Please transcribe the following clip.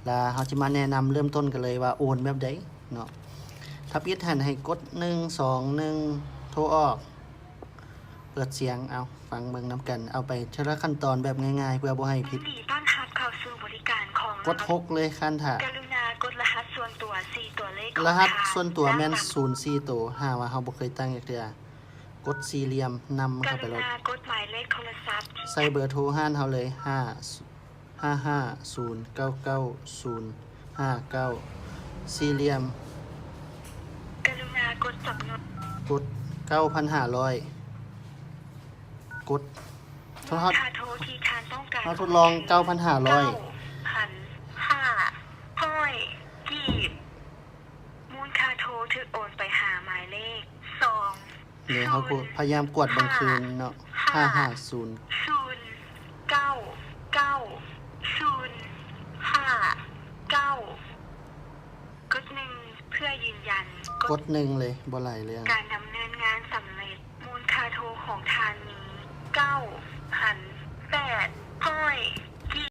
ລະເຮົາຈະມາແນະນຳເລີ່ມຕົ້ນກັນເລີຍວ່າໂອນແບບໃດເນາະ. ທຳອິດຫັ້ນໃຫ້ກົດໜຶ່ງສອງໜຶ່ງ ໂທອອກ ເປີດສຽງ ເອົາ ຟັງເບິ່ງນຳກັນ. ເອົາໄປເທື່ອລະຂັ້ນຕອນແບບງ່າຍໆ ເພື່ອບໍ່ໃຫ້ຜິດ. ຍິນດີຕ້ອນຮັບເຂົ້າສູ່ບໍລິການຂອງ ກົດຫົກເລີຍ ຄັນຖ້າ. ກະລຸນາກົດລະຫັດສ່ວນຕົວສີ່ຕົວເລກຂອງທ່ານ. ລະຫັດສ່ວນຕົວແມ່ນສູນສີ່ໂຕ ຫາວ່າເຮົາບໍ່ເຄີຍຕັ້ງຈັກເທື່ອ. ກົດສີ່ຫຼ່ຽມນຳເຂົ້າໄປໂລດ. ກະລຸນາກົດໝາຍເລກໂທລະສັບ. ໃສ່ເບີໂທຮ້ານເຮົາເລີຍ ຫ້າ ຫ້າຫ້າສູນເກົ້າເກົ້າສູນຫ້າເກົ້າ ສີ່ຫຼ່ຽມ. ກະລຸນາກົດຈຳນວນ. ກົດເກົ້າພັນຫ້າຮ້ອຍ ກົດ ເຮົາ ເຮົາ ຄ່າໂທທີ່ທ່ານຕ້ອງການ ເຮົາທົດລອງເກົ້າພັນຫ້າຮ້ອຍ ເກົ້າພັນຫ້າຮ້ອຍກີບ. ມູນຄ່າໂທຖືກໂອນໄປຫາໝາຍເລກສອງ ນີ້ເຮົາກໍພະຍາຍາມກວດເບິ່ງຄືນເນາະ ຫ້າຫ້າສູນ ສູນເກົ້າເກົ້າສູນຫ້າເກົ້າ ກົດໜຶ່ງເພື່ອຢືນຢັນ. ກົດ ກົດໜຶ່ງເລີຍ ບໍ່ຫຼາຍເລື່ອງ. ການດຳເນີນງານສຳເລັດ. ມູນຄ່າໂທຂອງທ່ານມີເກົ້າພັນແປດ